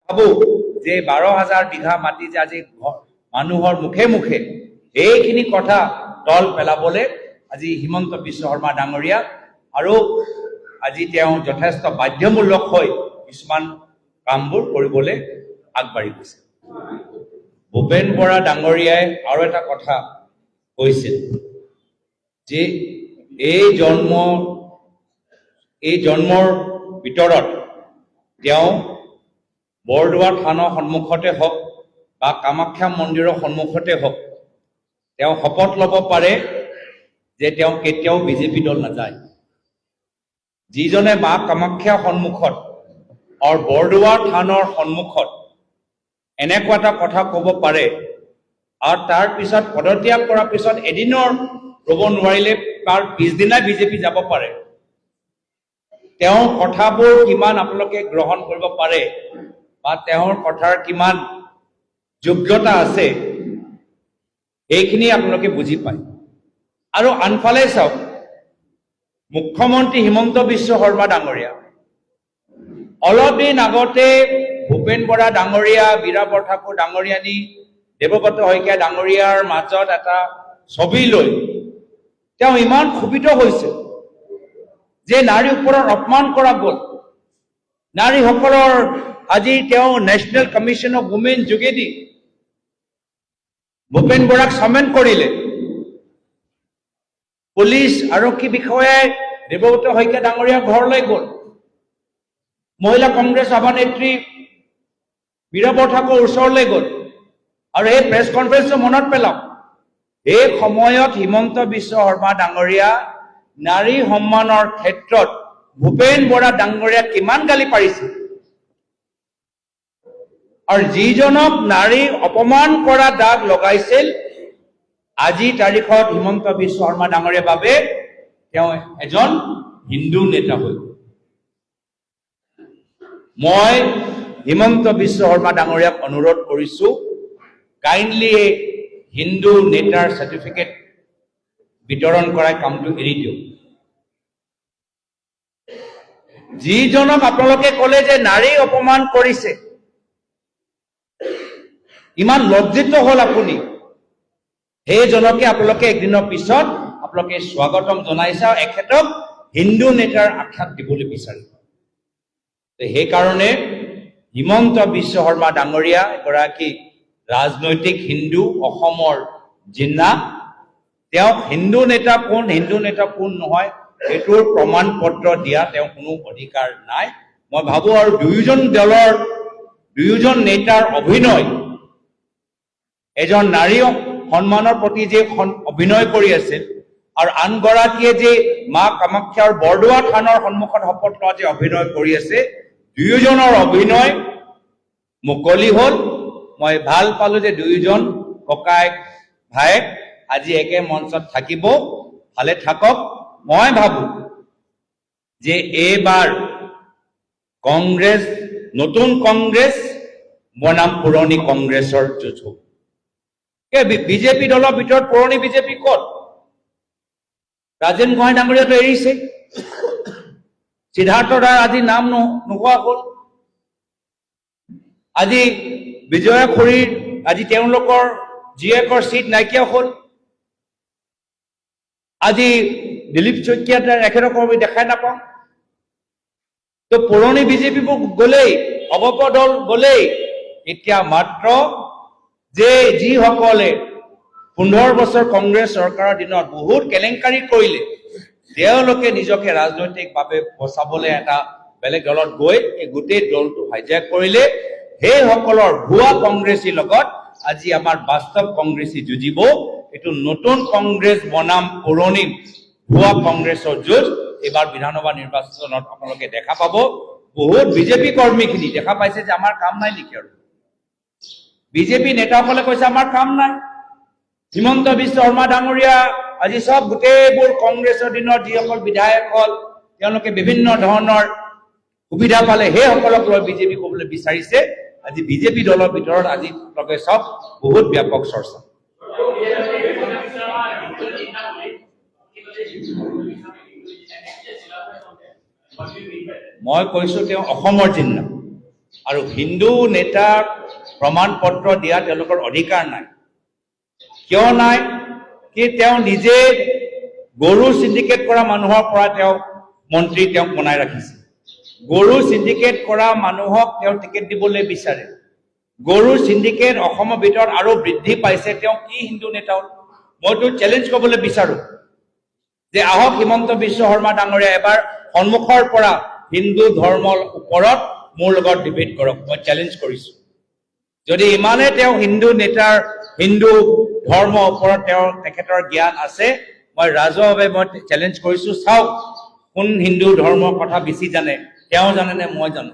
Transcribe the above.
ভাবো যে 12,000 বিঘা মাটি যে আজি মানুহৰ মুখে মুখে এইখিনি কথা তল পেলাবলৈ আজি হিমন্ত বিশ্ব শৰ্মা ডাঙৰীয়া আৰু আজি তেওঁ যথেষ্ট বাধ্যমূলক হৈ কিছুমান কামবোৰ কৰিবলৈ আগবাঢ়ি গৈছে। ভূপেন বৰা ডাঙৰীয়াই আৰু এটা কথা কৈছিল যে এই জন্মৰ ভিতৰত তেওঁ বৰদোৱা থানৰ সন্মুখতে হওক বা কামাখ্যা মন্দিৰৰ সন্মুখতে হওক, তেওঁ শপত ল'ব পাৰে যে তেওঁ কেতিয়াও বিজেপি দল নাযায়। যিজনে মা কামাখ্যা সন্মুখত আৰু বৰদোৱা থানৰ সন্মুখত এনেকুৱা এটা কথা ক'ব পাৰে আৰু তাৰ পিছত পদত্যাগ কৰাৰ পিছত এদিনৰ ৰ'ব নোৱাৰিলে তাৰ পিছদিনাই বিজেপি যাব পাৰে, তেওঁৰ কথাবোৰ কিমান আপোনালোকে গ্ৰহণ কৰিব পাৰে বা তেওঁৰ কথাৰ কিমান যোগ্যতা আছে, এইখিনি আপোনালোকে বুজি পায়। আৰু আনফালে চাওক, মুখ্যমন্ত্ৰী হিমন্ত বিশ্ব শৰ্মা ডাঙৰীয়া অলপ দিন আগতে ভূপেন বৰা ডাঙৰীয়া, মীৰা বৰঠাকুৰ ডাঙৰীয়ানী, দেৱব্ৰত শইকীয়া ডাঙৰীয়াৰ মাজত এটা ছবি লৈ তেওঁ ইমান ক্ষোভিত হৈছে যে নাৰীৰ ওপৰত অপমান কৰা গ'ল, নাৰীসকলৰ আজি তেওঁ নেশ্যনেল কমিশ্যন অফ উমেন যোগেদি ভূপেন বৰাক চমেন কৰিলে। পুলিচ আৰক্ষী বিষয়াই দেৱব্ৰত শইকীয়া ডাঙৰীয়াৰ ঘৰলৈ গ'ল, মহিলা কংগ্ৰেছ সভানেত্ৰী মীৰা বৰঠাকুৰ ওচৰলৈ গ'ল। আৰু এই প্ৰেছ কনফাৰেন্সটো মনত পেলাওক, এই সময়ত হিমন্ত বিশ্ব শৰ্মা ডাঙৰীয়া নাৰী সন্মানৰ ক্ষেত্ৰত ভূপেন বৰা ডাঙৰীয়া কিমান গালি পাৰিছে আৰু যিজনক নাৰী অপমান কৰা দাগ লগাইছিল, আজি তাৰিখত হিমন্ত বিশ্ব শৰ্মা ডাঙৰীয়াৰ বাবে তেওঁ এজন হিন্দু নেতা হৈ গ'ল। মই হিমন্ত বিশ্ব শৰ্মা ডাঙৰীয়াক অনুৰোধ কৰিছো, কাইণ্ডলি হিন্দু নেতাৰ চাৰ্টিফিকেট বিতৰণ কৰাই কামটো এৰি দিয়ক। যিজনক আপোনালোকে ক'লে যে নাৰী অপমান কৰিছে, ইমান লজ্জিত হ'ল আপুনি, সেইজনকে আপোনালোকে একদিনৰ পিছত আপোনালোকে স্বাগতম জনাইছে আৰু এখেতক হিন্দু নেতাৰ আখ্যাত দিবলৈ বিচাৰিব। সেইকাৰণে হিমন্ত বিশ্ব শৰ্মা ডাঙৰীয়া এগৰাকী ৰাজনৈতিক হিন্দু, অসমৰ জিন্না, তেওঁক হিন্দু নেতা কোন, হিন্দু নেতা কোন নহয় সেইটোৰ প্ৰমাণ পত্ৰ দিয়া তেওঁ কোনো অধিকাৰ নাই, মই ভাবো। আৰু দুয়োজন দলৰ দুয়োজন নেতাৰ অভিনয়, এজন নাৰী সন্মানৰ প্ৰতি যে অভিনয় কৰি আছিল আৰু আনগৰাকীয়ে যে মা কামাখ্যাৰ বৰদোৱা থানৰ সন্মুখত শপত লোৱা যে অভিনয় কৰি আছে, দুয়োজনৰ অভিনয় মুকলি হ'ল। মই ভাল পালো যে দুয়োজন ককায়েক ভায়েক আজি একে মঞ্চত থাকিব, ভালে থাকক। মই ভাবো যে এইবাৰ কংগ্ৰেছ, নতুন কংগ্ৰেছ বনাম পুৰণি কংগ্ৰেছৰ যুঁজ হ'ব। বিজেপি দলৰ ভিতৰত পুৰণি বিজেপি ক'ত? ৰাজেন গোহাঁই ডাঙৰীয়াটো এৰিছে, সিদ্ধাৰ্থ দাৰ আজি নাম নোহোৱা হ'ল, আজি বিজয়া খুৰীৰ আজি তেওঁলোকৰ জীয়েকৰ চিট নাইকিয়া হ'ল, আজি দিলীপ শইকীয়া এখেতক আমি দেখাই নাপাওঁ। তো পুৰণি বিজেপিবোৰ গ'লেই, অগপ দল গ'লেই, এতিয়া মাত্ৰ যে যিসকলে 15 বছৰ কংগ্ৰেছ চৰকাৰৰ দিনত বহুত কেলেংকাৰী কৰিলে, তেওঁলোকে নিজকে ৰাজনৈতিকভাৱে বচাবলৈ এটা বেলেগ দলত গৈ এই গোটেই দলটো হাইজেক কৰিলে। সেইসকলৰ ভুৱা কংগ্ৰেছীৰ লগত আজি আমাৰ বাস্তৱ কংগ্ৰেছী যুঁজিব। এইটো নতুন কংগ্ৰেছ বনাম পুৰণি ভুৱা কংগ্ৰেছৰ যুঁজ এইবাৰ বিধানসভা নিৰ্বাচনত আপোনালোকে দেখা পাব। বহুত বিজেপি কৰ্মীখিনি দেখা পাইছে যে আমাৰ কাম নাই নেকি, আৰু বিজেপি নেতাসকলে কৈছে আমাৰ কাম নাই। হিমন্ত বিশ্ব শৰ্মা ডাঙৰীয়া আজি চব গোটেইবোৰ কংগ্ৰেছৰ দিনত যিসকল বিধায়ক হ'ল, তেওঁলোকে বিভিন্ন ধৰণৰ সুবিধা পালে, সেইসকলক লৈ বিজেপি ক'বলৈ বিচাৰিছে। আজি বিজেপি দলৰ ভিতৰত আজি লগে চব বহুত ব্যাপক চৰ্চা। মই কৈছো তেওঁ অসমৰ জিন্না আৰু হিন্দু নেতাৰ প্ৰমাণ পত্ৰ দিয়া তেওঁলোকৰ অধিকাৰ নাই। কিয় নাই কি, তেওঁ নিজে গৰু চিণ্ডিকেট কৰা মানুহৰ পৰা তেওঁ মন্ত্ৰী তেওঁক বনাই ৰাখিছে। গৰু চিণ্ডিকেট কৰা মানুহক তেওঁ টিকেট দিবলৈ বিচাৰে। গৰু চিণ্ডিকেট অসমৰ ভিতৰত আৰু বৃদ্ধি পাইছে। তেওঁ কি হিন্দু নেতা হ'ল? মইতো চেলেঞ্জ কৰিবলৈ বিচাৰো যে আহক হিমন্ত বিশ্ব শৰ্মা ডাঙৰীয়া, এবাৰ সন্মুখৰ পৰা হিন্দু ধৰ্মৰ ওপৰত মোৰ লগত ডিবেট কৰক। মই চেলেঞ্জ কৰিছো। যদি ইমানে তেওঁ হিন্দু নেতাৰ, হিন্দু ধৰ্মৰ ওপৰত তেওঁৰ তেখেতৰ জ্ঞান আছে, মই ৰাজহুৱাভাৱে মই চেলেঞ্জ কৰিছো। চাওক, কোন হিন্দু ধৰ্মৰ কথা বেছি জানে, তেওঁ জানে নে মই জানো।